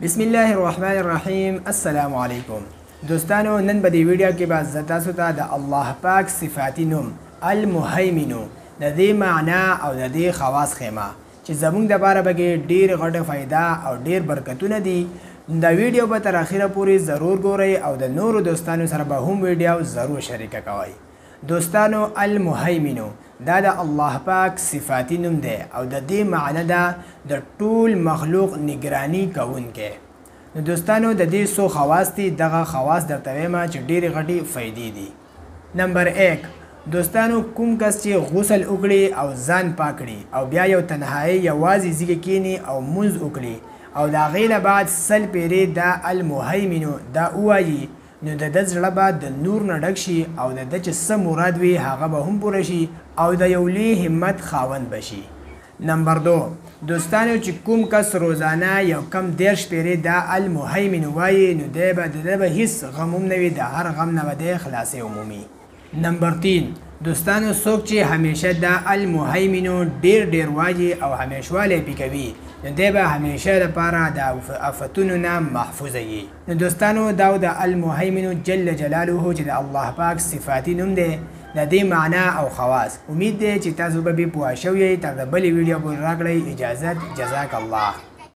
بسم الله الرحمن الرحیم. السلام علیکم دوستانو، نن په دې ویډیو کې به زه تاسو ته د الله پاک صفاتي نوم المهیمن د دې معنا او د دې خواص خیمه چې زمونږ دپاره پکې ډېر غټه فایده او ډېر برکتونه دي. دا ویډیو به تر اخره پورې ضرور ګورئ او د نورو دوستانو سره به هم ویډیو ضرور شریکه کوئ. دوستانو، المهیمن دا د الله پاک صفاتي نوم دی او د دې معنی ده د ټول مخلوق نگرانی کوونکی. نو دوستانو، د دې څو خواص دي، دغه خواص درته وایم چې ډېرې غټې فایدې دي. نمبر 1، دوستانو، کوم کس چې غسل وکړي او ځان پاک کړي او بیا یو تنهایی یوازې ځای کې کینی او مونځ وکړي او د هغې نه بعد 100 پیرې دا المهیمن دا ووایي، نو د ده زړه به د نور نه ډک شي او د ده چې څه مراد وي هغه به هم پوره شي او د یو لوی همت خاوند به شي. نمبر 2، دوستانو، چې کوم کس روزانه یو کم 30 پیرې دا المهیمن وایي، نو دی به د ده به هیڅ غم هم نه وي، د هر غم نه به دی خلاصی ومومي. نمبر 3، دوستانو، څوک چې همیشه دا المهیمن ډیر ډیر وایي او همیشوالی پې کوي، نو دی به همیشه لپاره د آفتونو نه محفوظ وي. نو دوستانو، دا د المهیمن جل جلاله چې د الله پاک صفاتي نوم دی، د دې معنا او خواص. امید دی چې تاسو به پوه شوي یئ. تر د بلې ویډیو پورې راکړئ اجازت. جزاک الله.